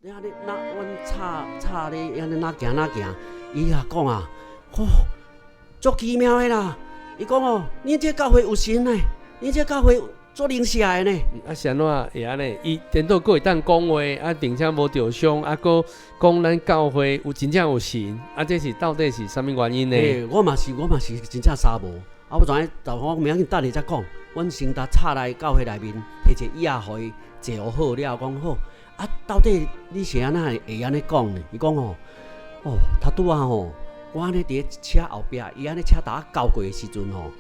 你按呢，若阮吵吵咧，按呢若行若行，伊也講啊，吼，足奇妙的啦！伊講哦，恁這教會有神呢，恁這教會足靈性的呢。啊，是按怎會按呢？伊顛倒閣會當講話，啊，並且無著傷，啊，閣講咱教會有真正有神，啊，這是到底是啥物原因呢？欸，我嘛是真正捎無，啊，我知影，就我袂要緊，等下才講。阮先搭插來教會內面，提一個椅仔予伊坐好了，講好。啊，到底你是按怎會按呢講呢？伊講吼，哦，頭拄仔吼，我按呢佇咧車後壁，伊按呢車頭仔溝過的時陣吼，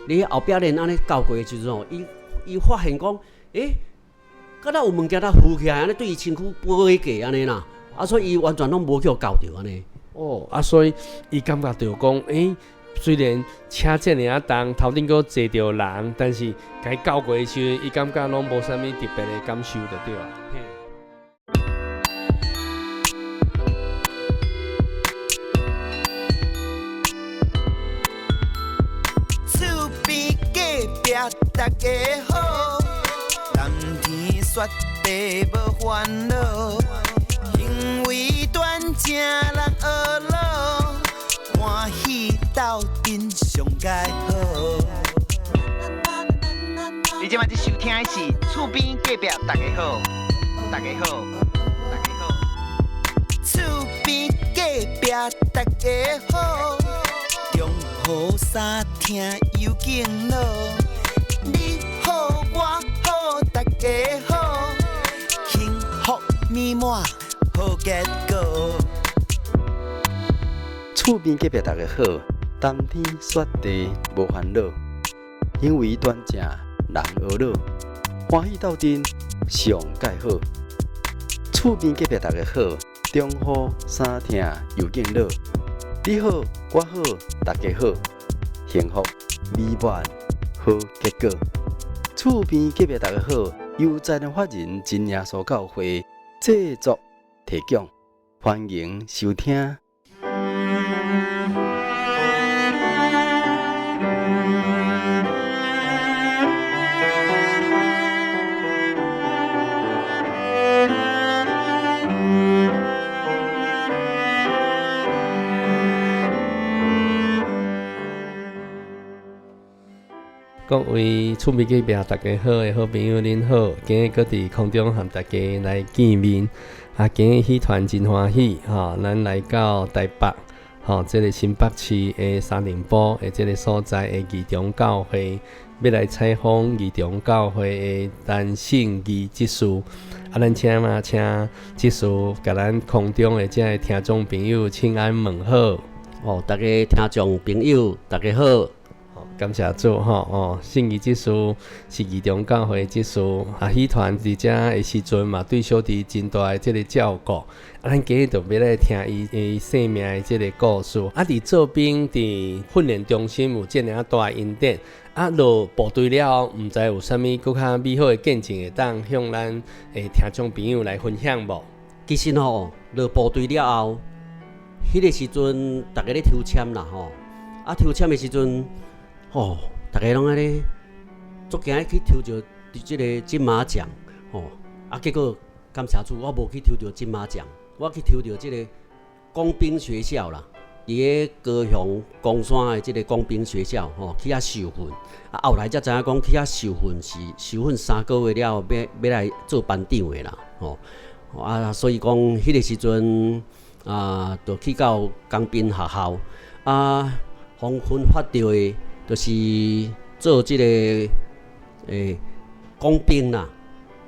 你後壁輪按呢溝過的時陣吼，伊伊發現講，欸，敢若有物件佇浮起來，按呢對伊身軀飛過按呢啦，啊，所以伊完全攏無去予溝著按呢。哦，啊，所以伊感覺著講，欸，雖然車遮爾仔重，頭頂閣坐著人，但是共伊溝過的時陣，伊感覺攏無啥物特別的感受，就對啊。厝邊隔壁大家好，談天說地無煩惱，行為端正人呵咾，歡喜鬥陣上蓋好。你這擺收聽的是厝邊隔壁大家好，大家好，大家好。厝邊隔壁大家好，中雨三聽有敬老，你好我好大家好，幸福美滿好結果。厝邊隔壁大家好，談天說地無煩惱，行為端正人呵咾，歡喜鬥陣上蓋好。厝邊隔壁大家好，中雨三聽又敬老，你好我好大家好，幸福美滿好結果。厝邊隔壁大家好，由財團法人真耶穌教會製作提供，歡迎收聽。各位厝邊隔壁大家好的好朋友，恁好！今日閣佇空中和大家來見面。啊，今日喜團真歡喜，吼，咱來到台北，吼，這个新北市的三重埔的這个所在的義中教會，欲來採訪義中教會的陳信義執事。啊，咱請嘛，請執事共咱空中的這个聽眾朋友請安問好。哦，大家聽眾朋友，大家好。感謝主吼哦，信義執事是義中教會執事，啊，喜團佇遮的時陣嘛，對小弟真大的這个照顧。啊，咱今日就欲來聽伊伊生命的這个故事。啊，佇做兵佇訓練中心有遮爾仔大的恩典，啊，落部隊了後，毋知有啥物閣較美好的見證會當向咱的聽眾朋友來分享無？其實吼，落部隊了後，彼个時陣逐家咧抽籤啦吼，啊，抽籤的時陣。吼，逐家攏按呢，足驚去抽著這个金馬獎，吼，啊，結果感謝主，我無去抽著金馬獎，我去抽著這个工兵學校啦，佇咧高雄岡山的這个工兵學校，吼，去遐受訓，啊，後來才知影講去遐受訓是受訓3個月了後，欲來做班長的啦，吼，啊，所以講彼个時陣啊，就去到工兵學校，啊，予分發著的。就是做這个工兵啦，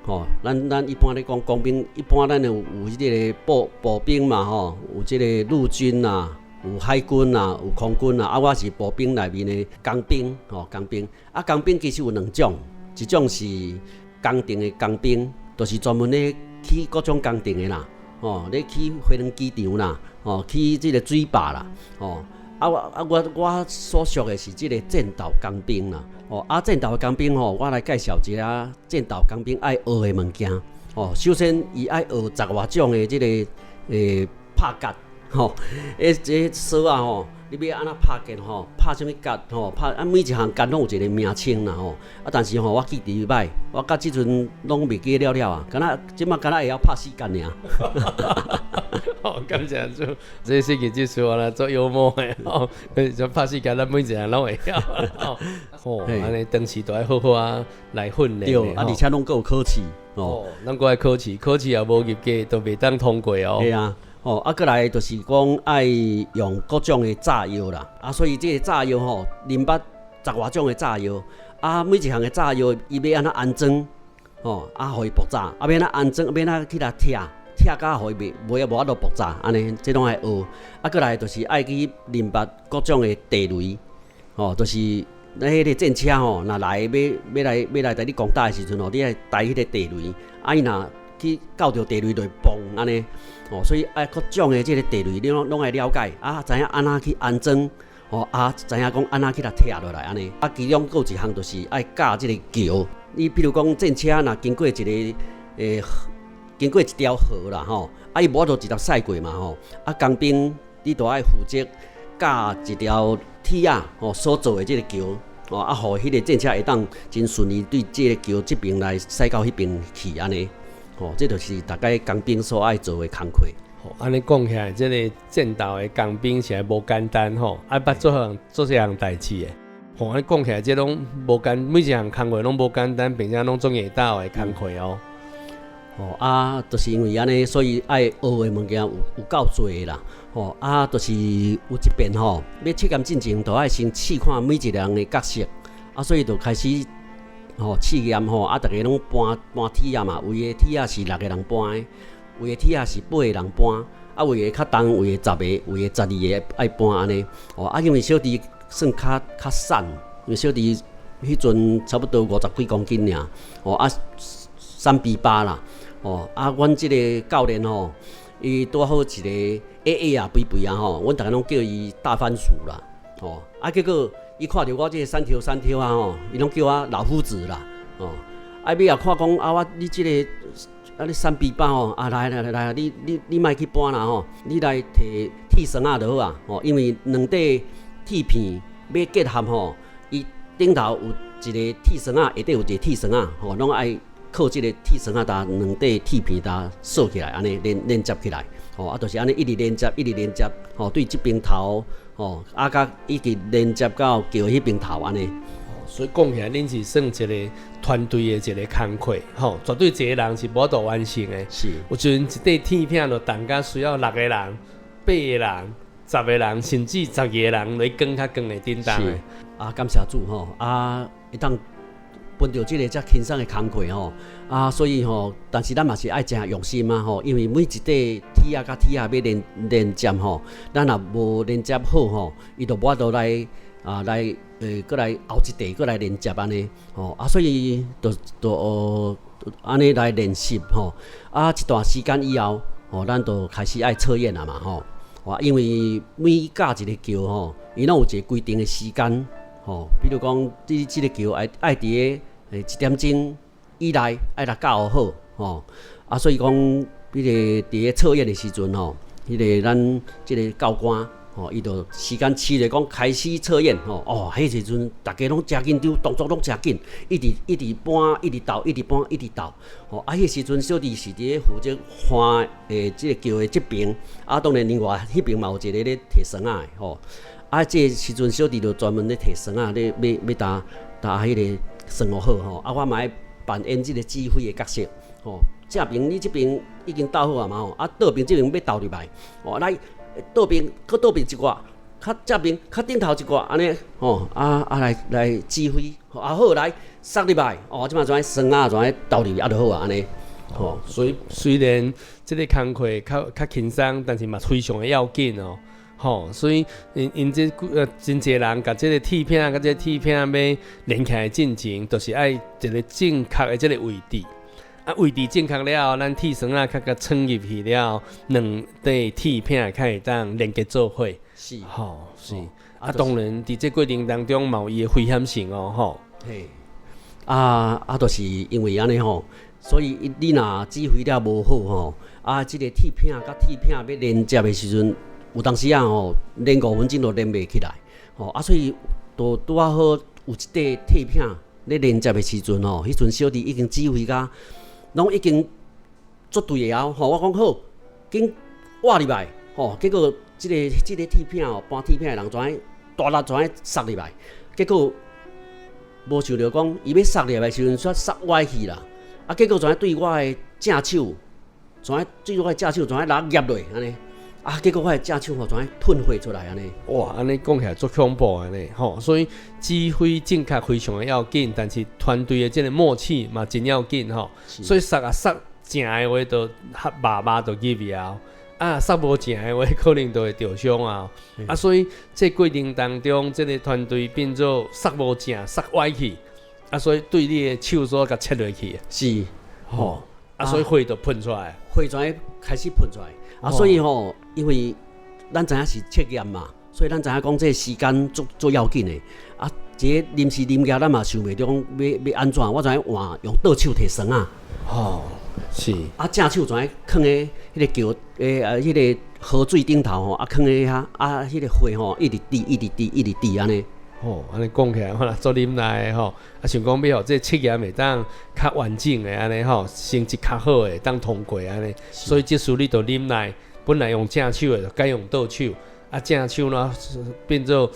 吼，咱一般咧講工兵，一般咱有有這个步兵嘛，吼，有這个陸軍啦，有海軍啦，有空軍啦，啊，我是步兵內面的工兵，吼，工兵，啊，工兵其實有兩種，一種是工程的工兵，就是專門咧起各種工程的啦，吼，咧起飛輪機場啦，吼，起這个水壩啦，吼。啊我啊我我所屬的是這个戰鬥工兵啦，哦啊戰鬥工兵吼，我來介紹一下戰鬥工兵愛學的物件。哦，首先伊愛學十外種的這个拍甲，吼，彼這鎖仔吼，你欲按怎拍結吼，拍啥物結吼，拍啊每一項結攏有一個名稱啦吼。啊，但是吼，我記憶䆀，我到這陣攏袂記得了了啊，敢若這馬敢若會曉拍四結爾。好，感謝主，這四個技術啊，足幽默的吼，就拍四結，咱每一個人攏會曉。吼，按呢當時都愛好好啊來訓練。對，啊，而且攏閣有考試哦，攏閣愛考試，考試也無及格，都袂當通過哦。對啊。吼，啊，閣來就是講愛用各種的炸藥啦，啊，所以這個炸藥吼，恁捌十外種的炸藥，啊，每一項的炸藥伊欲按怎安裝，吼，啊，予伊爆炸，啊，欲按怎安裝，欲按怎去共拆，拆甲予伊袂袂無法度爆炸，按呢，這攏愛學。啊，閣來就是愛去認捌各種的地雷，吼，就是咱彼個戰車吼，若來欲欲來欲來共你攻打的時陣吼，你愛抬彼個地雷，啊，伊若去到著地雷就會崩按呢，哦，所以愛各種的這個地雷，你攏攏愛了解，啊，知影按怎去安裝，吼，啊，知影講按怎去共拆落來按呢。啊，其中閣有一項就是愛架這個橋。你比如講戰車若經過一個經過一條河啦吼，啊，伊無法度直接駛過嘛吼，啊，工兵你都愛負責架一條鐵仔吼所做的這個橋，哦，啊，予彼個戰車會當真順利對這個橋這邊來駛到彼邊去按呢。吼，這就是大概工兵所愛做的工課。吼，按呢講起來，這個戰鬥的工兵實在無簡單吼，啊，捌做項做這項代誌的。吼，按呢講起來，這攏無簡，每一項工課攏無簡單，並且攏足硬鬥的工課哦。吼，啊，就是因為按呢，所以愛學的物件有有夠濟啦。吼，啊，就是有一遍吼，欲測驗進前，都愛先試看每一個人的角色，啊，所以就開始。吼，試驗吼，啊，逐家攏搬搬鐵仔嘛，有的鐵仔是六個人搬的，有的鐵仔是八個人搬，啊，有的較重，有的十個，有的十二個愛搬按呢。哦，啊，因為小弟算較較瘦，因為小弟彼陣差不多五十幾公斤爾，哦，啊，三比八啦，哦，啊，阮這個教練吼，伊拄好一個矮矮啊、肥肥啊吼，阮逐家攏叫伊大番薯啦，哦，啊，結果。伊看著我這個三條三條啊吼，伊攏叫我老夫子啦，哦，啊尾仔看講啊我你這個啊你三比八吼，啊來來來來，你你你莫去搬啦吼，你來提鐵繩仔就好啊，吼，因為兩塊鐵片欲結合吼，伊頂頭有一個鐵繩仔，下底有一個鐵繩仔，吼，攏愛靠這個鐵繩仔共兩塊鐵片共鎖起來，按呢連連接起來，吼，啊就是按呢一直連接，一直連接，吼，對這邊頭。哦，啊，佮一直連接到橋彼邊頭按呢。所以講起來，恁是算一個團隊的一個工課，吼，絕對一個人是無法度完成的。是，有時陣一塊鐵片就重甲需要六個人、八個人、十個人，甚至十二個人來扛較扛會振動的。啊，感謝主吼，啊，會當分著這個遮輕鬆的工課吼，啊，所以吼，但是咱嘛是愛誠用心啊吼，因為每一塊鐵仔佮鐵仔欲連連接吼，咱若無連接好吼，伊就無法度來啊來閣來後一塊閣來連接按呢吼，啊，所以就就按呢來練習吼，啊，一段時間以後吼，咱就開始愛測驗啊嘛吼，哇，因為每架一個橋吼，伊攏有一個規定的時間吼，比如講，你這個橋愛愛佇个一點鐘以內愛來架好吼，啊，所以講，彼個佇咧測驗的時陣吼，彼個咱這個教官吼，伊就時間試咧講開始測驗吼，哦，彼時陣逐家攏誠緊張，動作攏誠緊，一直一直搬，一直鬥，一直搬，一直鬥，吼，啊，彼時陣小弟是佇咧負責看這個橋的這邊，啊，當然另外彼邊嘛有一個咧提繩仔的吼，啊，這個時陣小弟就專門咧提繩仔咧欲欲共共彼個。算好吼，啊，我嘛愛扮演這個指揮的角色吼。正邊你這邊已經鬥好啊嘛吼，啊倒邊這邊欲鬥入來，哦來倒邊閣倒邊一寡，較正邊較頂頭一寡按呢吼，啊啊來來指揮，啊好來捒入來，哦這馬怎樣繩仔怎樣鬥入去啊就好啊按呢吼。所以雖然這個工課較較輕鬆，但是嘛非常的要緊哦。吼，所以𪜶𪜶這真濟人共這個鐵片佮這個鐵片欲連起來進前，就是愛一個正確的這個位置。啊，位置正確了後，咱鐵繩仔較共穿入去了後，兩塊鐵片較會當連結做伙。是，吼，是。啊，當然，佇這過程當中嘛有伊的危險性哦，吼。嘿，啊啊，就是因為按呢吼，所以你若指揮了無好吼，啊，這個鐵片佮鐵片欲連接的時陣。有當時啊吼，連5分鐘都連袂起來，吼啊，所以就拄仔好有一塊鐵片咧連接的時陣吼，彼陣小弟已經指揮甲，攏已經做對的啊，吼，我講好，緊挖入來，吼，結果這個鐵片吼，搬鐵片的人怎樣大力怎樣塞入來，結果無想著講，伊欲塞入來的時陣，煞塞歪去啦，啊，結果怎樣對我的正手，怎樣對我的正手怎樣來夾落按呢，啊，結果我的正手吼怎樣噴血出來按呢。哇，按呢講起來足恐怖的呢，吼，所以指揮正確非常的要緊，但是團隊的這个默契嘛真要緊吼，所以塞啊塞正的話，就較肉肉就入去啊，啊塞無正的話，可能就會著傷啊，啊，所以這過程當中，這个團隊變做塞無正，塞歪去，啊，所以對你的手所共切落去，是，吼，啊，所以血就噴出來，血怎樣開始噴出來，啊，所以吼，因為咱知影是測驗嘛，所以咱知影講這個時間足足要緊的，啊，這個臨時臨急咱嘛想袂著講欲按怎，我怎樣換用倒手提繩仔，吼，是，啊，正手怎樣囥佇彼个橋啊，彼个河水頂頭吼，啊，囥佇遐，啊，彼个血吼一直滴，一直滴，一直滴按呢。吼，按呢講起來，吼，足忍耐的吼，啊，想講欲予這測驗會當較完整的按呢吼，成績較好的會當通過按呢，所以這次你就忍耐，本來用正手的，就改用倒手，啊，正手呢變做，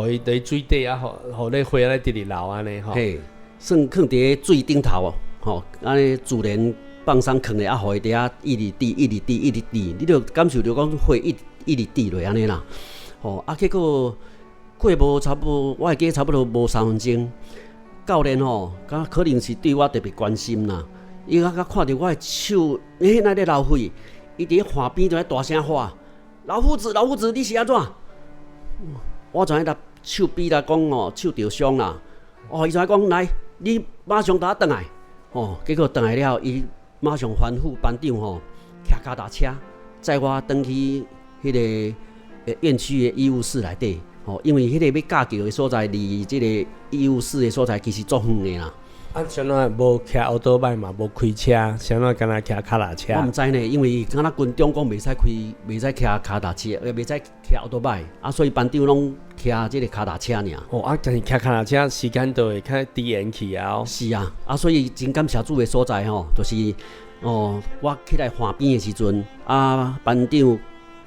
予伊佇水底啊，予咧血按呢直直流按呢吼。嘿，算囥佇水頂頭哦，吼，按呢自然放鬆囥咧，啊，予伊佇遐一直滴，一直滴，一直滴，你就感受著講血一一直滴落按呢啦，吼，啊，結果過無差不多，我會記差不多無3分鐘，教練吼，敢可能是對我特別關心啦，伊敢看著我的手，欸，哪咧流血，伊佇岸邊就咧大聲喊：老夫子，老夫子，你是按怎？我怎樣手臂來講吼，手著傷啦。哦，伊就講來，你馬上共我轉來。哦，結果轉來了，伊馬上吩咐班長吼，騎跤踏車載我轉去彼个院區的醫務室內底。吼，因為彼个欲架橋的所在，離這個醫務室的所在其實足遠的啦。啊，啥怎無騎歐多拜嘛，無開車，啥怎敢若騎跤踏車？我毋知呢，因為敢若軍中講袂使開，袂使騎跤踏車，袂使騎歐多拜，啊，所以班長攏騎這个跤踏車爾。哦，啊，但是騎跤踏車時間就會較遲延去啊。是啊，啊，所以真感謝主的所在吼，就是哦，我起來岸邊的時陣，啊，班長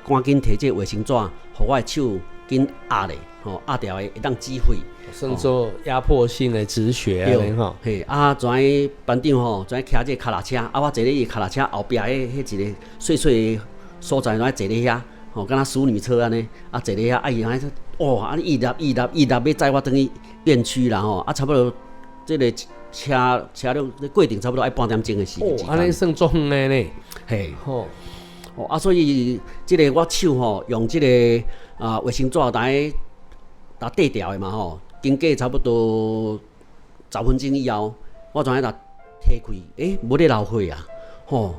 趕緊提這個衛生紙，予我的手緊壓咧，吼，壓牢的會當止血，算做壓迫性的止血對吼。嘿，啊，怎樣班長吼，怎樣騎這个跤踏車，啊，我坐咧伊跤踏車後壁的彼一個細細的所在，怎樣坐咧遐，吼，敢若淑女車按呢，啊，坐咧遐，啊，伊按呢，哦，按呢一粒一粒一粒欲載我轉去院區啦吼，啊，差不多這个車車輛過程差不多愛半點鐘的時間。哦，按呢算足遠的呢。嘿，吼。哦啊，所以這个我手吼用這个啊衛生紙來來綴牢的嘛吼，經過差不多10分鐘以後，我怎樣來提開？欸，無咧流血啊！吼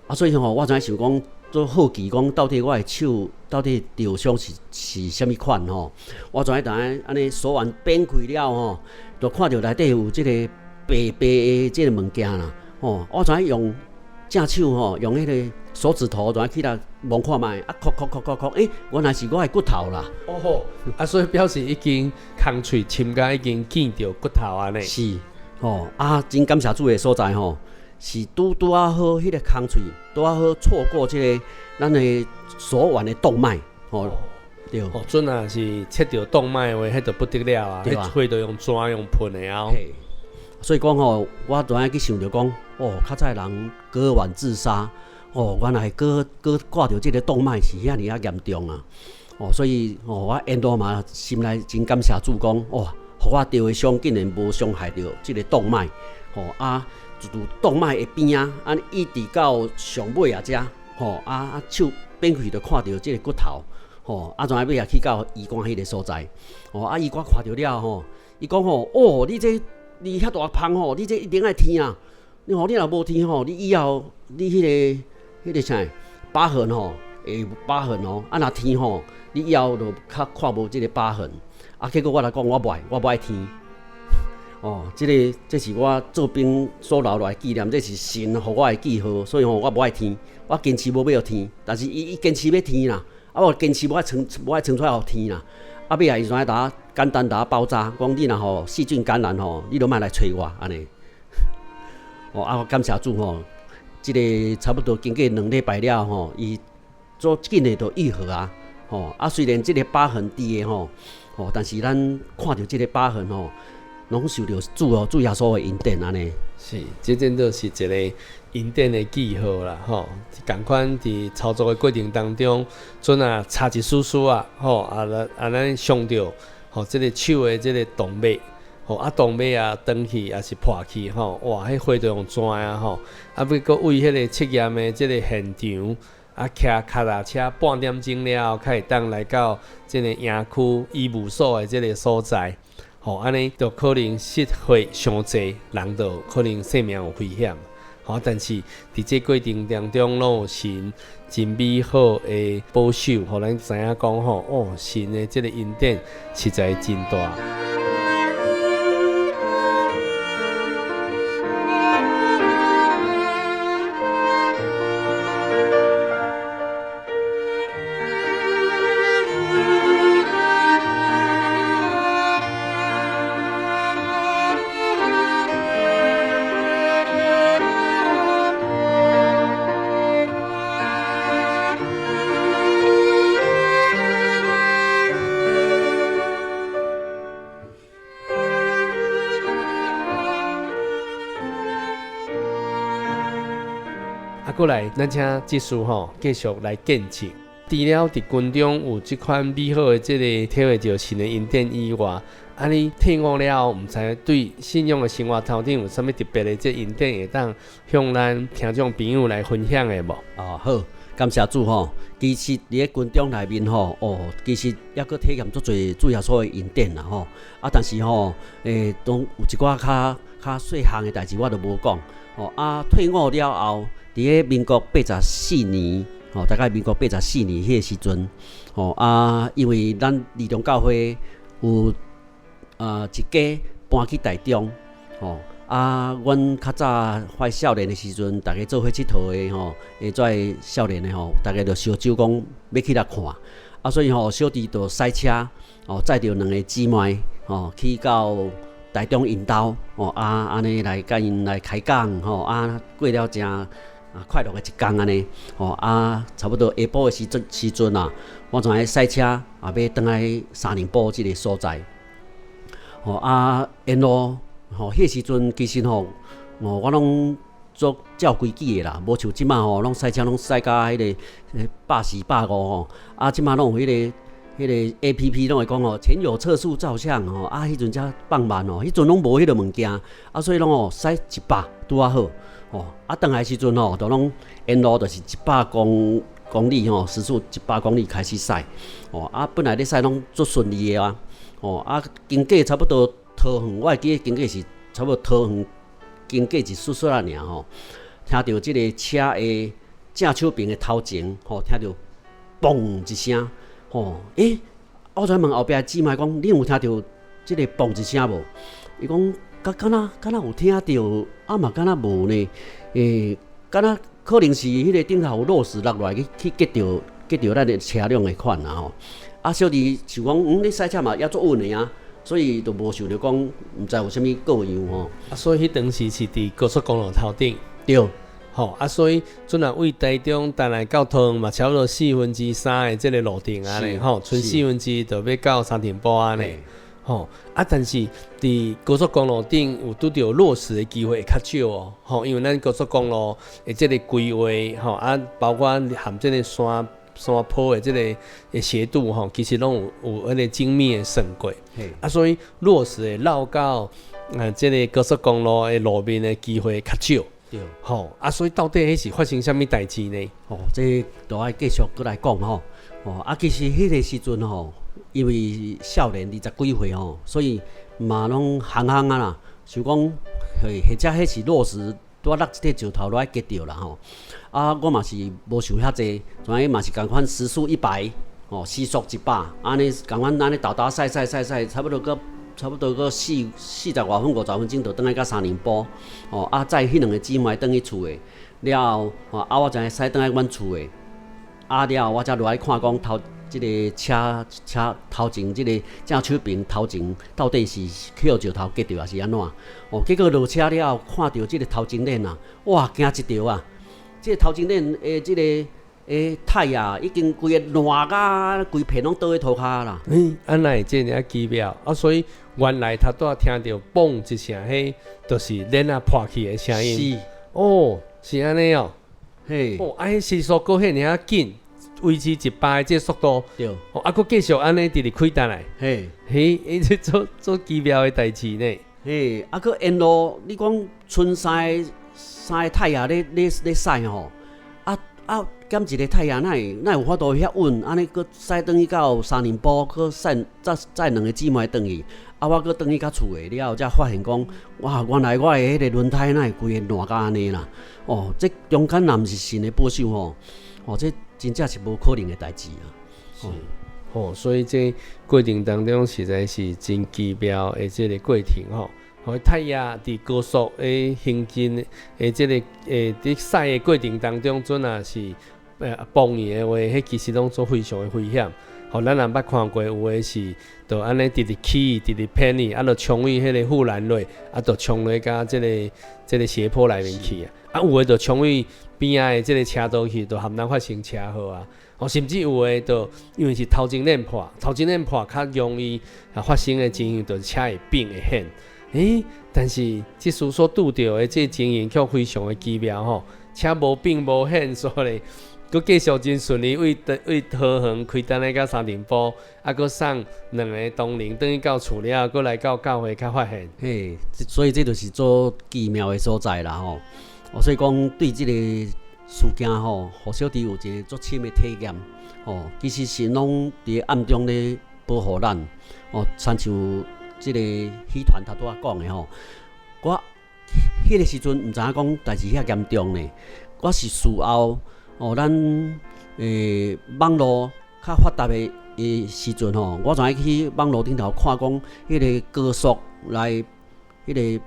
啊，所以吼，我怎樣想講，做好奇講，到底我的手到底著傷是是啥物款吼？我怎樣當按呢手腕變開了吼，就看著內底有這個白白的這个物件啦，吼！我怎樣用正手吼，用彼个手指頭怎去來摸看覓，啊，叩叩叩叩叩，欸，原來是我的骨頭啦。哦吼，啊，所以表示已經空喙深甲已經見著骨頭按呢。是，吼，啊，真感謝主的所在吼，是拄拄仔好，彼个空喙拄仔好錯過這个咱的手腕的動脈，吼，對。哦，準啊是切著動脈的話，彼就不得了啊，彼血就用紙用噴的啊。所以講吼，我就按呢去想著講，哦，較早人割腕自殺。哦，原來割割割著這个動脈是遐爾仔嚴重啊！哦，所以哦，我沿路嘛心內真感謝主講，哦，予我著的傷竟然無傷害著這个動脈，吼啊，自動脈的邊仔，按呢一直到上尾仔遮，吼啊啊手變開就看著這个骨頭，吼啊，怎尾仔去到醫官彼个所在，吼啊醫官看著了吼，伊講吼，哦，你這你遐大芳吼，你這一定愛天啊！你吼你若無天吼，你以後你彼个。彼个啥疤痕吼，會有疤痕哦。啊，若天吼，你以後就較看無這个疤痕。啊，結果我來講，我無愛，我無愛天。哦，這个這是我做兵所留落來紀念，這是神予我的記號，所以吼我無愛天，我堅持無欲予天。但是伊伊堅持欲天啦，啊，我堅持無愛穿，無愛穿出來予天啦。啊，尾仔伊就來共我簡單共我包紮，講你若吼細菌感染吼，你都莫來揣我按呢。哦，啊，我感謝主吼，這個差不多經過2禮拜了吼，伊足緊的就癒合啊。吼，啊，雖然這個疤痕佇的吼，吼，但是咱看著這個疤痕吼，攏受著主哦，主耶穌的恩典按呢。是，這真都是一個恩典的記號啦，吼。仝款佇操作的過程當中，陣啊差一絲絲啊，吼啊咱啊咱傷著，吼這個手的這個動脈，吼啊動脈啊斷去抑是破去，吼哇，彼血就用轉啊，吼啊欲閣為彼個測驗的這個現場啊，騎跤踏車半點鐘了後，才會當來到這個營區醫務所的這個所在。吼，按呢就可能失血傷濟，人就可能性命有危險。吼，但是佇這過程當中，攏有神真美好的保守，予咱知影講吼，哦，神的這個恩典實在真大。啊，過來，咱請執事吼繼續來見證。除了佇軍中有這款美好的這個體會著神的恩典以外，啊，你退伍了後，毋知對信仰的生活頭頂有啥物特別的這恩典會當向咱聽眾朋友來分享的無？哦，好，感謝主吼。其實佇咧軍中內面吼，哦，其實猶閣體驗足濟主耶穌的恩典啦吼。啊，但是吼，當有一寡較較細項的代誌，我就無講。吼，啊，退伍了後，佇咧民國84年，吼，大概民國84年彼個時陣，吼啊，因為咱兒童教會有一家搬去台中，吼啊，阮較早發少年的時陣，逐家做伙𨑨迌的吼，會做少年的吼，逐家就相招講欲去來看，啊，所以吼，小弟就駛車，吼，載著兩個姊妹，吼，去到台中𪜶兜，吼啊，按呢來佮𪜶來開講，吼啊，過了誠啊快樂的一工按呢，吼啊，差不多下晡的時陣時陣啊，我就愛駛車啊，欲轉來三重埔這個所在，吼啊，沿路吼，彼時陣其實吼，哦，我攏足照規矩的啦，無像這馬吼，攏駛車攏駛甲彼個140、150吼，啊，這馬攏有彼個。彼個 APP 攏會講吼，前有測速照相吼，啊，彼陣才放慢吼，彼陣攏無彼個物件，啊，所以攏吼駛100拄仔好，吼，啊，轉來時陣吼，就攏沿路就是100公公里吼，時速100公里開始駛，吼，啊，本來咧駛攏足順利的啊，吼，啊，經過差不多桃園，我會記得經過是差不多桃園經過一絲絲仔爾吼，聽著這個車的正手爿的頭前吼，聽著嘣一聲。吼，欸，我才問後壁姊妹講，恁有聽著這個嘣一聲無？伊講，敢敢若敢若有聽著，啊嘛敢若無呢？欸，敢若可能是彼個頂頭有落石落來去去擊著擊著咱的車輛的款啦吼。啊，小弟想講，嗯，你駛車嘛猶足穩的啊，所以就無想著講，毋知有啥物過樣吼。啊，所以彼當時是佇高速公路頭頂。對。吼啊，所以陣若為台中轉來到桃園嘛，差不多3/4的這個路程按呢，吼，賰1/4就欲到三重埔按呢，吼啊，但是佇高速公路頂有拄著落石的機會會較少哦，吼，因為咱高速公路的這個規劃，吼啊，包括含這個山山坡的這個的斜度，吼，其實攏有有彼個精密的算過，啊，所以落石會落到這個高速公路的路面的機會較少。對，吼啊，所以到底彼是發生啥物代誌呢？吼，這都愛繼續閣來講吼。吼啊，其實彼個時陣吼，因為少年二十幾歲吼，所以嘛攏戇戇啊啦，想講或者彼是落石拄仔落一塊石頭落來擊著啦吼。啊，我嘛是無想遐濟，怎樣嘛是仝款時速100，吼，時速100，按呢仝款按呢沓沓駛駛駛駛，差不多閣。差不多閣四四十外分、50分鐘就轉來到三重埔，吼啊，載彼兩個姊妹轉去厝的，了後，吼啊，我才駛轉來阮厝的，啊了後我才落來看講頭這个車車頭前，這个正手爿頭前到底是去予石頭擊著，抑是按怎？哦，結果落車了後，看著這个頭前輪啊，哇，驚一著啊！這个頭前輪的這个胎啊，已經規个爛甲規片攏倒佇塗跤啦。欸，按呢會這爾奇妙啊！所以原來頭拄仔聽著嘣一聲，彼就是鏈仔破去的聲音。是。哦，是按呢哦。嘿。哦，啊，彼時速閣彼爾仔緊，維持100的這速度。對。哦，啊，閣繼續按呢直直開轉來。嘿。嘿，欸，這足足奇妙的代誌呢。嘿，啊，閣沿路，你講賰三个三个胎仔咧咧咧駛吼，啊啊，減一个胎仔，哪會哪會有法度遐穩？按呢閣駛轉去到三重埔，閣駛載載兩个姊妹轉去，啊，我閣轉去到厝的了後，才發現講，哇，原來我的彼个輪胎哪會規个爛甲按呢啦？哦，這中間若毋是神的保守吼，哦，這真正是無可能的代誌啊！是，哦，所以這過程當中實在是真奇妙的這个過程吼。哦，胎仔佇高速的行進的這个佇駛的過程當中，陣若是崩去的話，彼其實攏做非常的危險。吼，咱若捌看過，有的是就按呢直直起，直直偏去，啊，就衝去彼个護欄內，啊，就衝落共這个這个斜坡內面去啊。啊，有的就衝去邊仔的這个車道去，就含咱發生車禍啊。哦，甚至有的就因為是頭前輪破，頭前輪破較容易啊發生的情形，就是車會變會掀。欸，但是這次所拄著的這情形卻非常的奇妙吼，車無變無掀，所以閣繼續真順利，為為桃園開單來到三重埔，啊，閣送兩个同仁轉去到厝了後，閣來到教會才發現。嘿，所以這就是做奇妙的所在啦吼。哦，所以講對這個事件吼，予小弟有一个足深的體驗。吼，其實神攏佇暗中咧保護咱。哦，親像這个戲團頭拄仔講的吼，我彼个時陣毋知影講代誌遐嚴重呢。我是事後哦，咱網路較發達的的時陣吼，我就愛去網路頂頭看講，彼个高速來彼个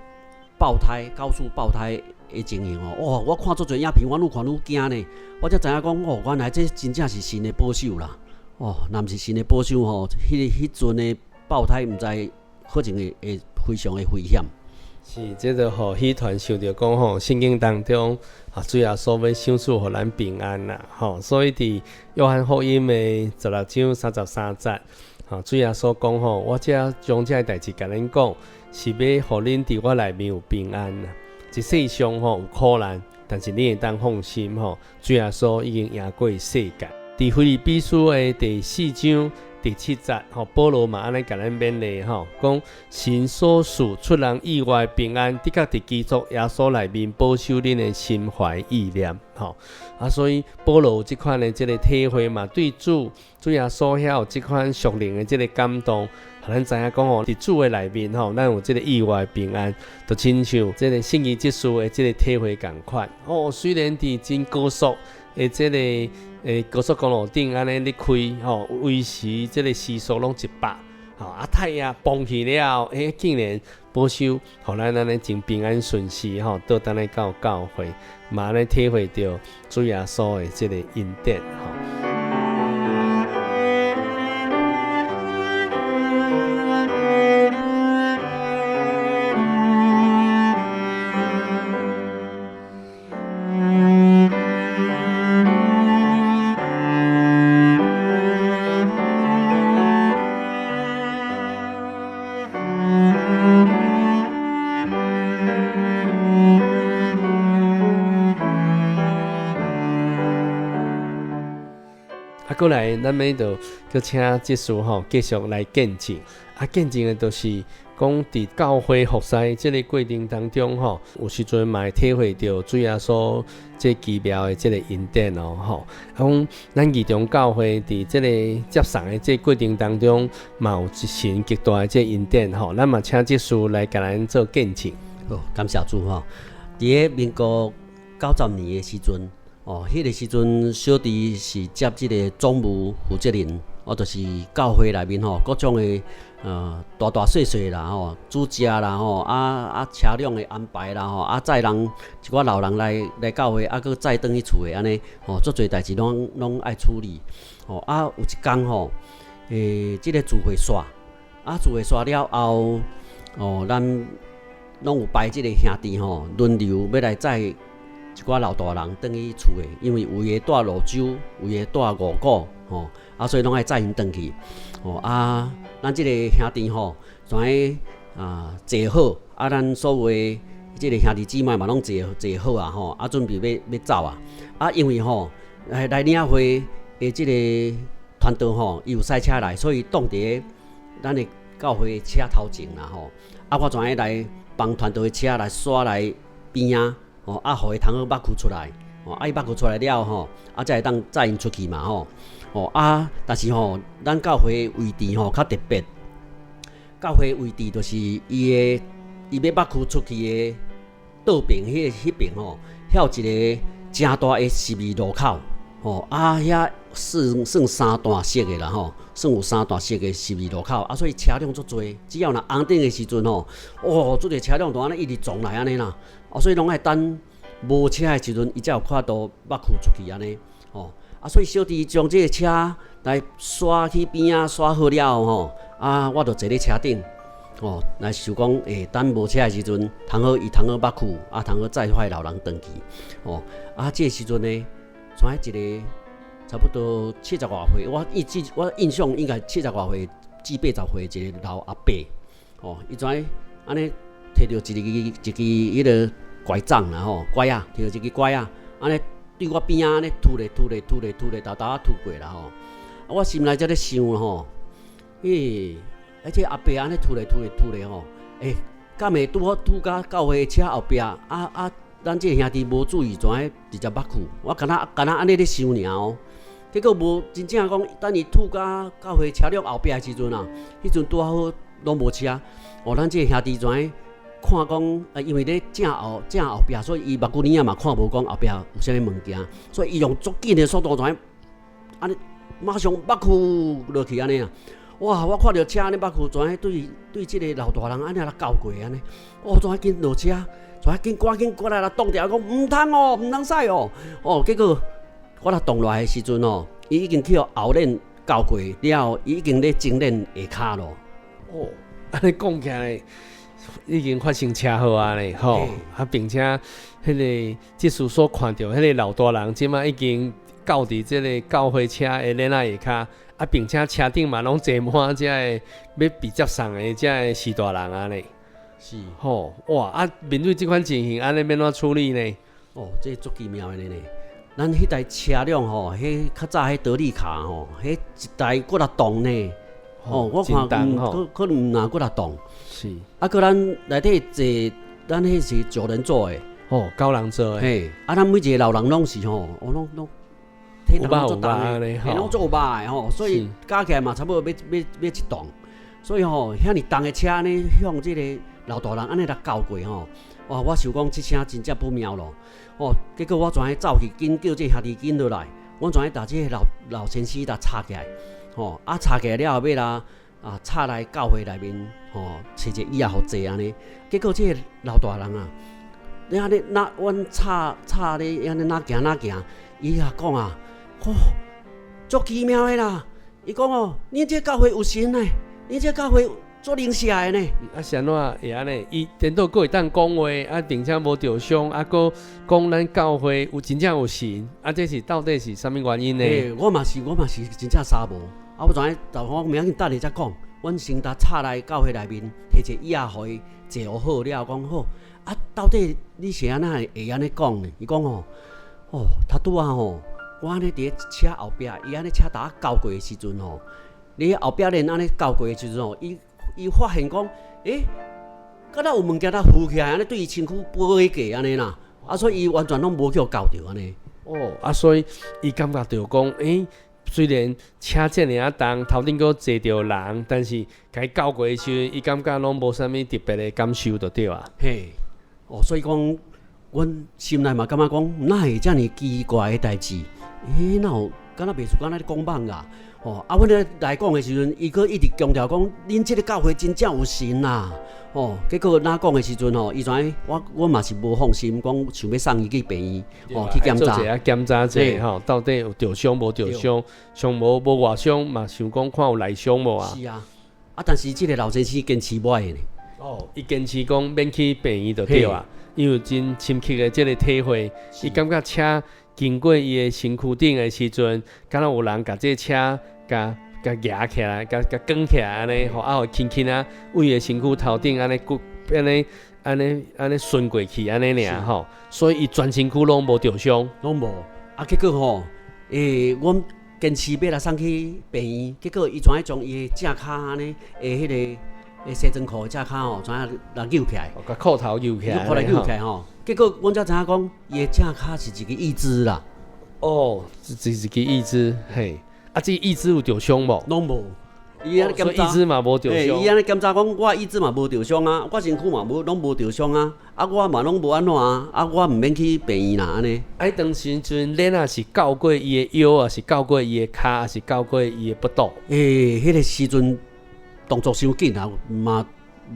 爆胎、高速爆胎的情形吼。哇！我看足濟影片，我愈看愈驚呢。我才知影講，哦，原來這真正是神的保守啦。哦，若毋是神的保守吼，彼个彼陣的爆胎，毋知可能會會非常的危險。是，這就予喜團想著講吼，聖經當中啊，主耶穌欲賞賜予咱平安啦，吼，所以佇約翰福音的16章33節，吼，主耶穌講吼，我這將這个代誌共恁講，是欲予恁佇我內面有平安啦。這世上吼有苦難，但是恁會當放心吼，主耶穌已經贏過世界。佇腓立比書的第四章第七節，吼，保羅嘛按呢共咱勉勵吼，講神所賜出人意外平安，的確佇基督耶穌內面保守恁的心懷意念，吼。啊，所以保羅有這款的這个體會嘛，對主主耶穌遐有這款屬靈的這个感動，予咱知影講吼，佇主的內面吼，咱有這个意外平安，就親像這个聖經這書的這个體會仝款。哦，雖然佇真高速的這个高速公路頂按呢咧開吼，維持這个時速攏100，吼啊胎仔崩去了後，欸，竟然保守，予咱按呢真平安順遂吼，倒轉來到教會，嘛按呢體會著主耶穌的這个恩典吼。過來，咱欲就閣請執事吼，繼續來見證。啊，見證的就是講，佇教會服侍這个過程當中吼，有時陣嘛會體會著主耶穌這奇妙的這个恩典哦吼。啊，講咱義中教會佇這个接送的這个過程當中，嘛有一神極大的這个恩典吼。咱嘛請執事來共咱做見證。好，感謝主吼。佇个民國90年的時陣。哦，彼个時陣，小弟是接這个總務負責人，我就是教會內面吼，各種的大大細細啦吼，煮食啦吼，啊啊車輛的安排啦吼，啊載人一寡老人來來教會，啊閣載轉去厝的按呢吼，足濟代誌攏攏愛處理。吼啊有一工吼，這个聚會煞，啊聚會煞了後，哦咱攏有排這个兄弟吼，輪流欲來載一寡老大人轉去厝的，因為有的蹛蘆洲，有的蹛五股，吼啊所以攏愛載𪜶轉去。吼啊，咱這个兄弟吼，全咧啊坐好，啊咱所有的這个兄弟姊妹嘛攏坐坐好啊吼，啊準備欲欲走啊。啊因為吼來來領會的這個傳道吼，伊有駛車來，所以擋佇咧咱的教會車頭前啦吼。啊我全咧來幫傳道的車來徙來邊仔，吼啊予伊通好抹趺出來，吼啊伊抹趺出來了吼，啊才會當載𪜶出去嘛吼。吼啊，但是吼，咱教會位置吼較特別，教會位置就是伊的伊欲抹趺出去的倒爿彼彼爿吼，遐有一個誠大的十字路口，吼啊遐算算三段式的啦吼，算有三段式的十字路口，啊所以車輛足濟，只要若紅燈的時陣吼，哦，足濟車輛都按呢一直撞來按呢啦，啊所以攏愛等無車的時陣，伊才有法度抹趺出去按呢，吼。啊，所以小弟將這个車來徙去邊仔徙好了後吼，啊，我就坐咧車頂，吼，來想講，等無車的時陣，通好伊通好抹趺，啊，通好載遐老人轉去，吼，啊，這个時陣呢，跩一个差不多七十外歲，我印記我印象應該七十外歲至八十歲一个老阿伯，吼，伊跩按呢提著一支一支彼个拐杖啦吼，拐仔，提著一支拐仔，按呢。對我邊仔按呢推咧推咧推咧推咧，沓沓仔推過啦吼。啊，我心內才咧想吼，咦，啊這阿伯按呢推咧推咧推咧吼，欸，敢會拄好推共教會車後壁？啊啊，咱這个兄弟無注意，怎會直接抹趺？我敢若敢若按呢咧想爾哦。結果無真正講，等伊推共教會車輛後壁的時陣啊，彼陣拄好攏無車。哦，咱這个兄弟怎會看講，啊，因為咧正後正後壁，所以伊目睭仔嘛看無講後壁有啥物物件，所以伊用足緊的速度，怎按呢馬上抹趺落去按呢啊！哇！我看著車按呢抹趺，怎對對這个老大人按呢來鉤過按呢？哦，怎緊落車，怎緊趕緊過來來擋著，講毋通哦，毋通駛哦！哦，結果我來擋落來的時陣哦，伊已經去予後輪鉤過了，伊已經咧前輪下跤咯。哦，按呢講起來，已經發生車禍啊咧，吼！啊，並且彼个這次所看著彼个老大人，這馬已經鉤佇這个教會車的輪仔下跤，啊，並且車頂嘛攏坐滿這个欲被接送的這个序大人啊咧，是吼哇！啊，面對這款情形，按呢欲按怎處理呢？哦，這足奇妙的呢。咱彼台車輛吼，彼較早彼得利卡吼，彼一台幾若噸呢。哦，我看可可能毋若幾若噸。是。啊，閣咱內底坐，咱彼是九人座的。哦，九人座的。嘿，啊，咱每一个老人攏是吼，哦，攏攏體重攏足重的，嘿，攏足有肉的吼，所以加起來嘛差不多欲欲欲一噸。所以吼，遐爾重的車按呢向這个老大人按呢來鉤過吼，哇！我想講這聲真正不妙咯。哦，結果我怎走去緊叫這兄弟緊落來，我怎共這个老老先生共插起來。吼，啊，插起來了後，欲來啊，插來教會內面，吼，揣一個椅仔予坐按呢。結果這个老大人啊，你按呢，那阮插插咧，按呢哪行哪行，伊也講啊，吼，足奇妙的啦。伊講哦，恁這教會有神呢，恁這教會足靈性的呢。啊，是按怎會按呢？伊顛倒閣會當講話，啊，並且無著傷，啊，閣講咱教會有真正有神，啊，這是到底是啥物原因呢？欸，我嘛是，我嘛是真正捎無。啊！我怎影，我袂要緊，等下才講。阮先共插來教會內面，提一個椅仔予伊坐好了，講好。啊，到底你是按怎會按呢講呢？伊講吼，哦，頭拄仔吼，我按呢佇咧車後壁，伊按呢車共我鉤過的時陣吼，你後壁輪按呢鉤過的時陣吼，伊伊發現講，欸，敢若有物件佇浮起來，按呢對伊身軀飛過按呢啦。啊，所以伊完全攏無去予鉤著按呢。哦，啊，所以伊感覺著講，欸，雖然車遮爾仔重，頭頂閣坐著人，但是共伊鉤過的時陣，伊感覺攏無啥物特別的感受，就對啊。嘿，哦，所以講，阮心內嘛感覺講，哪會遮爾奇怪的代誌？欸，哪有敢若袂输敢若咧講譌啊！吼，啊，阮咧來講的時陣，伊閣一直強調講，恁這个教會真正有神啦！吼，結果若講的時陣吼，伊知影我我嘛是無放心，講想欲送伊去病院，吼去檢查。做一下檢查者吼，到底有著傷無著傷？上無無外傷嘛，想講看有內傷無啊？是啊，啊，但是這个老先生堅持無愛呢。哦，伊堅持講免去病院就對啊，伊有真深刻的這个體會，伊感覺車經過伊的身軀頂的時陣，敢若有人共這个車共共夯起來，共共捲起來按呢，吼啊，予輕輕仔為伊的身軀頭頂按呢骨按呢按呢按呢順過去按呢爾吼，所以伊全身軀攏無著傷，攏無。啊，結果吼，阮堅持欲來送去病院，結果伊怎將伊的正跤按呢，的彼个的西裝褲的正跤吼，怎樣來扭起來？共褲頭扭起來，褲頭扭起來吼。結果阮才知影講，伊的正跤是一个義肢啦。哦，是一个義肢，嘿。啊，這個義肢有著傷無？攏無。伊按呢檢查，義肢嘛無著傷。伊按呢檢查講，我義肢嘛無著傷啊，我身軀嘛無攏無著傷啊，啊我嘛攏無按怎啊，啊我毋免去病院啦按呢。啊，當時陣恁若是到過伊的腰啊，是到過伊的跤，抑是到過伊的腹肚？欸，彼个時陣動作傷緊啊，嘛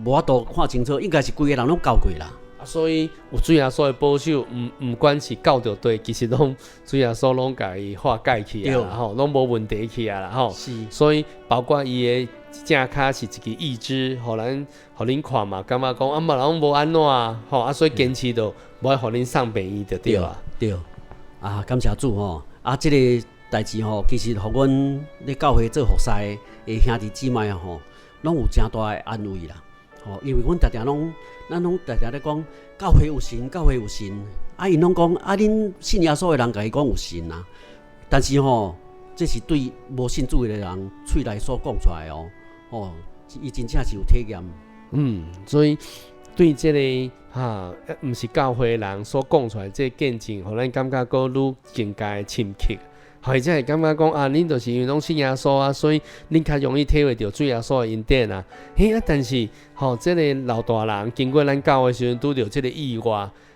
無法度看清楚，應該是規個人攏到過啦。啊，所以有主耶穌的保守，毋毋管是到著佗，其實攏主耶穌攏共伊化解去啊，吼，攏無問題去啊啦，吼。所以包括伊的正跤是一支義肢，予咱予恁看嘛，感覺講啊嘛攏無按怎啊，吼啊，所以堅持著無愛予恁送病院就對啊。對，啊，感謝主吼，啊，這個代誌吼，其實予阮咧教會做服侍的兄弟姊妹吼，攏有誠大的安慰啦。吼，因為阮常常攏，咱攏常常咧講，教會有神，教會有神。啊，𪜶攏講，啊，恁信耶穌的人共伊講有神啊。但是吼，這是對無信主的人喙內所講出來哦。吼，伊真正是有體驗。嗯，所以對這個哈，毋是教會的人所講出來這個見證，予咱感覺閣愈更加的深刻。或者會感覺講啊，恁就是因為攏信耶穌啊，所以恁較容易體會著主耶穌的恩典啊。嘿啊，但是吼，這个老大人經過咱教會時陣，拄著這个意外，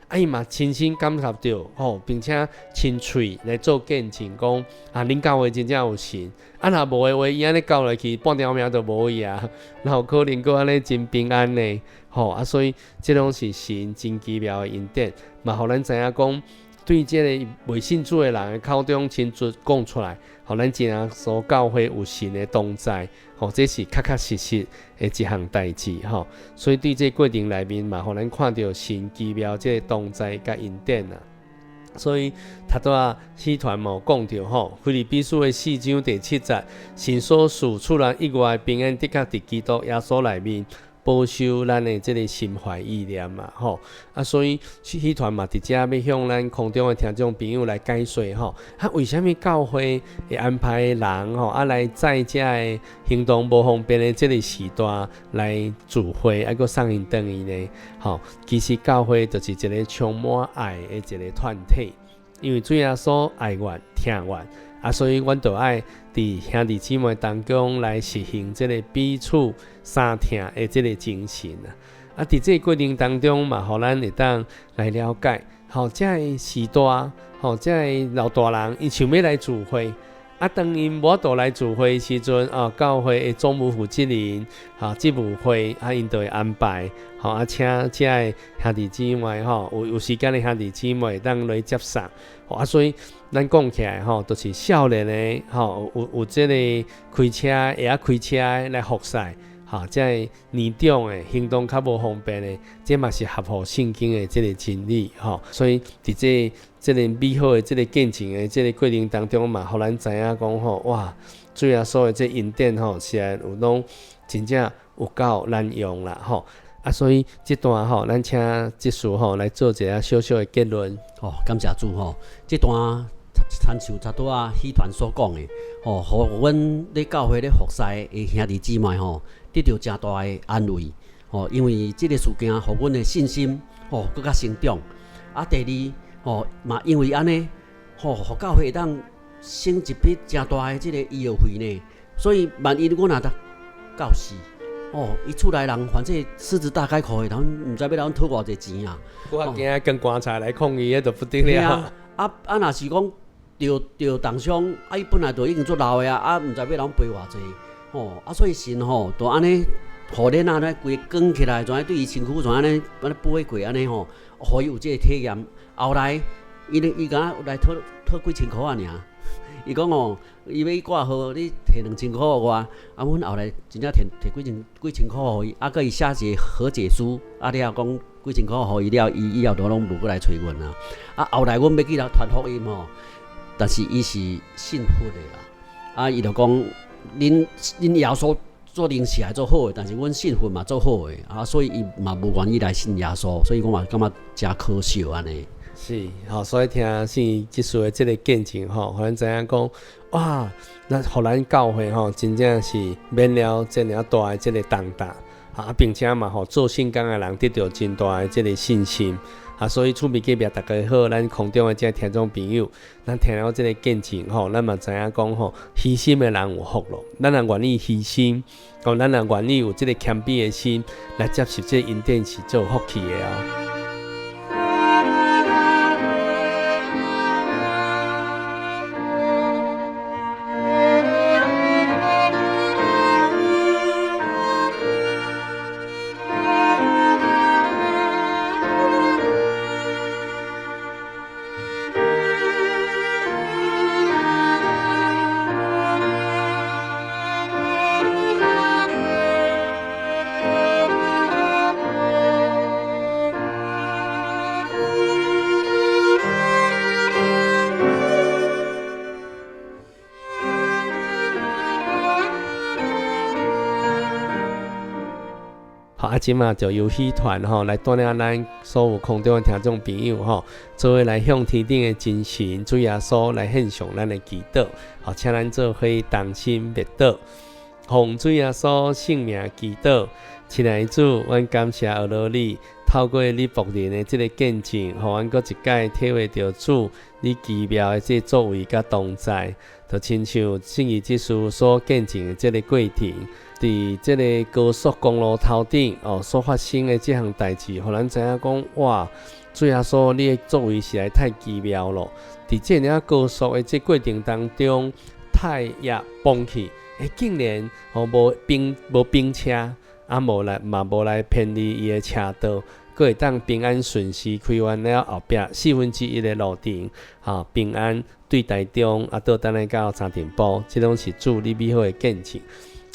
啊，伊嘛親身感受著吼，並且親喙來做見證，講啊，恁教會真正有神。啊，若無的話，伊按呢到落去，半條命都無去啊。哪有可能閣按呢真平安呢？吼啊，所以這攏是神真奇妙的恩典，嘛，予咱知影講。對這个未信主的人的口中親自講出來，予咱知影說教會有神的同在，吼，這是確確實實的一項代誌，吼。所以對這個過程內面嘛，予咱看著神奇妙這个同在佮恩典啊。所以頭拄仔戲團嘛有講著吼，腓立比書的四章第七節，神所賜出人意外的平安，的確佇基督耶穌內面。保守咱的這个心懷意念嘛，吼啊，所以戲團嘛，佇遮欲向咱空中的聽眾朋友來解說吼，啊，為啥物教會會安排人吼啊來在遮个行動無方便的這个時代來聚會，啊，閣送𪜶轉去呢？吼，其實教會就是一个充滿愛的一个團體，因為主耶穌愛阮、疼阮。啊，所以阮就愛佇兄弟姊妹當中來實行這个彼此相疼的這个精神啊！啊，佇這个過程當中嘛，予咱會當來了解，吼，這个時代，吼，這个老大人𪜶想欲來聚會，啊，當𪜶無法度來聚會的時陣，啊，教會的總務負責人，哈，執務會，啊，𪜶就會安排，吼，啊，請這个兄弟姊妹，吼，有有時間的兄弟姊妹會當來接送，啊，所以。咱講起來吼，就是少年的吼，有有這个開車會曉開車的來服侍，吼，這个年長的行動較無方便的，這嘛是合乎聖經的這个真理吼。所以佇這這个美好的這个見證的這个過程當中嘛，予咱知影講吼，哇，主耶穌的這恩典吼，實在有攏真正有夠難用啦吼。啊，所以這段吼，咱請執事吼來做一下小小的結論。哦，感謝主吼，這段。親像頭拄仔戲團所講的，吼，予阮咧教會咧服侍的兄弟姊妹吼，得著誠大的安慰，吼，因為這个事件，予阮的信心吼，閣較成長。啊，第二，吼，嘛因為按呢，吼，予教會會當省一筆誠大的這个醫藥費呢。所以萬一阮若較死，哦，伊厝內人反正獅子大開口的，人毋知欲來阮討偌濟錢啊。我較驚跟棺材來抗議，彼就不得了。啊啊，若是講。著著重傷，啊伊本來就已經足老的啊，啊毋知欲人陪偌濟，吼，啊所以神吼，就按呢，予恁按呢規個捲起來，怎對伊身軀怎按呢按呢飛過按呢吼，予伊有這個體驗。後來，伊伊敢若來討討幾千箍仔爾，伊講吼，伊欲掛號，你提2000箍予我，啊，阮後來真正提提幾千幾千箍予伊，啊，閣伊寫一個和解書，啊了講幾千箍予伊了，伊以後都攏無閣來揣阮啊。啊，後來阮欲去傳福音吼，但是伊是信佛的啦，啊，伊就講，恁恁耶穌做靈視還做好的，但是阮信佛嘛做好的，啊，所以伊嘛無願意來信耶穌，所以我嘛感覺誠可惜按呢。是，吼，所以聽聖義執事的這个見證吼，予咱知影講，哇，咱予咱教會吼，真正是免了這爾大的這个重擔，啊，並且嘛，予做聖工的人得著真大的這个信心，啊，所以厝邊隔壁逐家好，咱空中的這聽眾朋友，咱聽了這个見證吼，咱嘛知影講吼，虛心的人有福咯，咱若願意虛心，哦，咱若願意有這个謙卑的心來接受這个恩典，是足有福氣的哦。好，啊，這馬就由戲團吼來帶領咱所有空中的聽眾朋友吼，做伙來向天頂的真神主耶穌來獻上咱的祈禱。好，請咱做伙同心默禱，奉主耶穌聖名祈禱。親愛的主，阮感謝阿羅你，透過你僕人的這个見證，予阮閣一擺體會著主你奇妙的這个作為佮同在，就親像聖義執事所見證的這个過程。佇這个高速公路頭頂哦，所發生的這項代誌，予咱知影講，哇！主耶穌，你的作為實在太奇妙咯！佇這爾高速的這過程當中，胎也崩去，欸，竟然吼無冰無冰車，啊無來嘛無來偏離伊的車道，閣會當平安順時開完了後壁1/4的路程，吼平安對台中啊倒轉來到三重埔，這攏是主你美好的見證。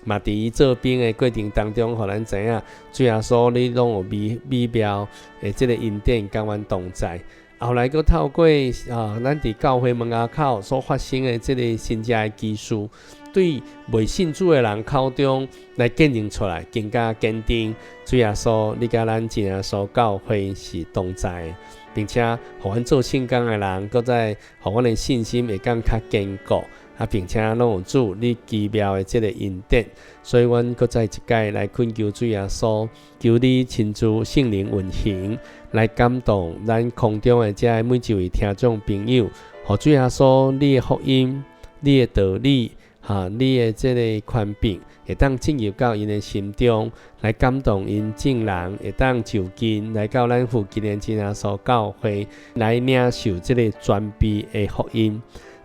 嘛，佇伊做兵的過程當中，予咱知影，主耶穌你攏有美美妙的這个恩典，佮阮同在。後來閣透過啊，咱佇教會門仔口所發生的這个神跡的奇事，對未信主的人口中來見證出來，更加堅定主耶穌，你佮咱真耶穌教會是同在的，並且予阮做聖工的人，閣再予阮的信心會更較堅固。啊，並且攏有主你奇妙的這个恩典，所以阮閣再一擺來懇求主耶穌，求你親自聖靈運行，來感動咱空中的這每一位聽眾朋友，予主耶穌你的福音、你的道理、哈，你的這个權柄，會當進入到𪜶的心中，來感動𪜶眾人，會當就近來到咱附近的真耶穌教會來領受這个全備的福音。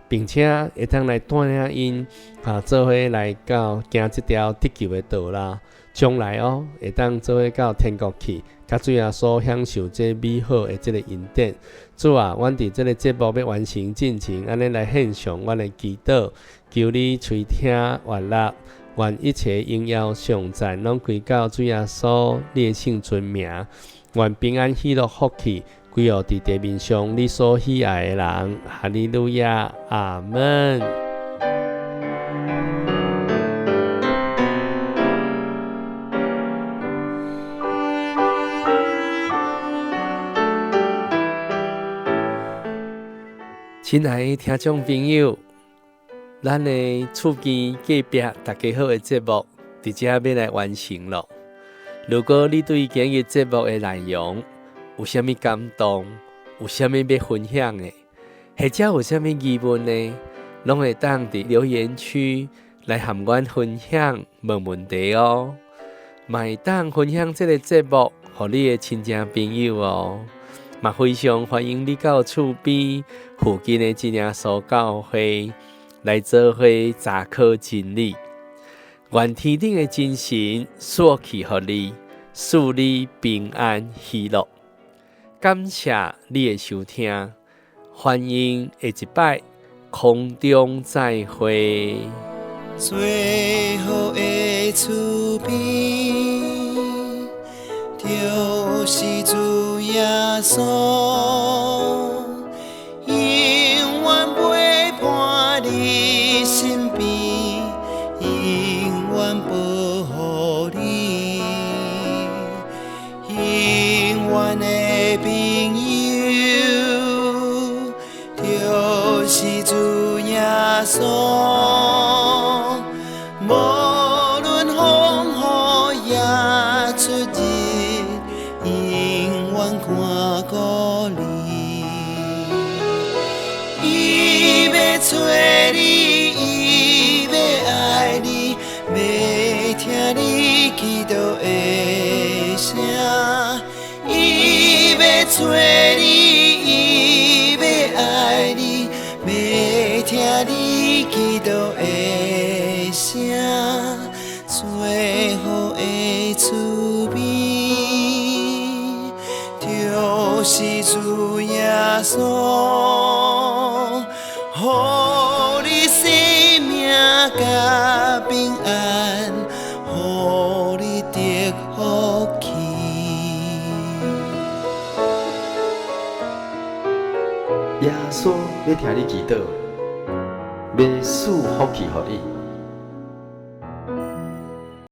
並且會當來帶領𪜶啊，做伙來到行這條得救的道路，將來哦，會當做伙到天國去，佮主耶穌享受這美好的這个恩典。主啊，阮佇這个節目欲完成進前，按呢來獻上阮的祈禱，求你垂聽悅納，願一切榮耀頌讚攏歸到主耶穌你的聖尊名，願平安喜樂福氣歸予佇地面上你所喜愛的人。哈利路亞，阿門。親愛的聽眾朋友，咱的厝邊隔壁大家好的節目，佇這欲來完成囉。如果你對今日節目的內容有啥物感動，有啥物欲分享的，或者有啥物疑問呢，攏會當佇留言區來和阮分享問問題哦。嘛會當分享這个節目予你的親戚朋友哦。嘛非常歡迎你到厝邊附近的真耶穌教會來做伙查考真理。願天頂的真神賜氣予你，賜你平安喜樂。感謝你的收聽，歡迎下一擺空中再會。最好的厝邊，就是主耶穌，永遠陪伴你身邊，永遠保護你，永遠的朋友，就是主耶穌。無論風雨也出入，永遠看顧你。伊欲揣你，伊欲愛你，欲聽你祈禱的聲。伊欲揣你，伊欲愛你，欲聽你祈禱的聲。最好的厝邊，就是主耶穌，予你生命佮平安，予你得福氣。耶穌欲聽你祈禱，欲賜福氣予你。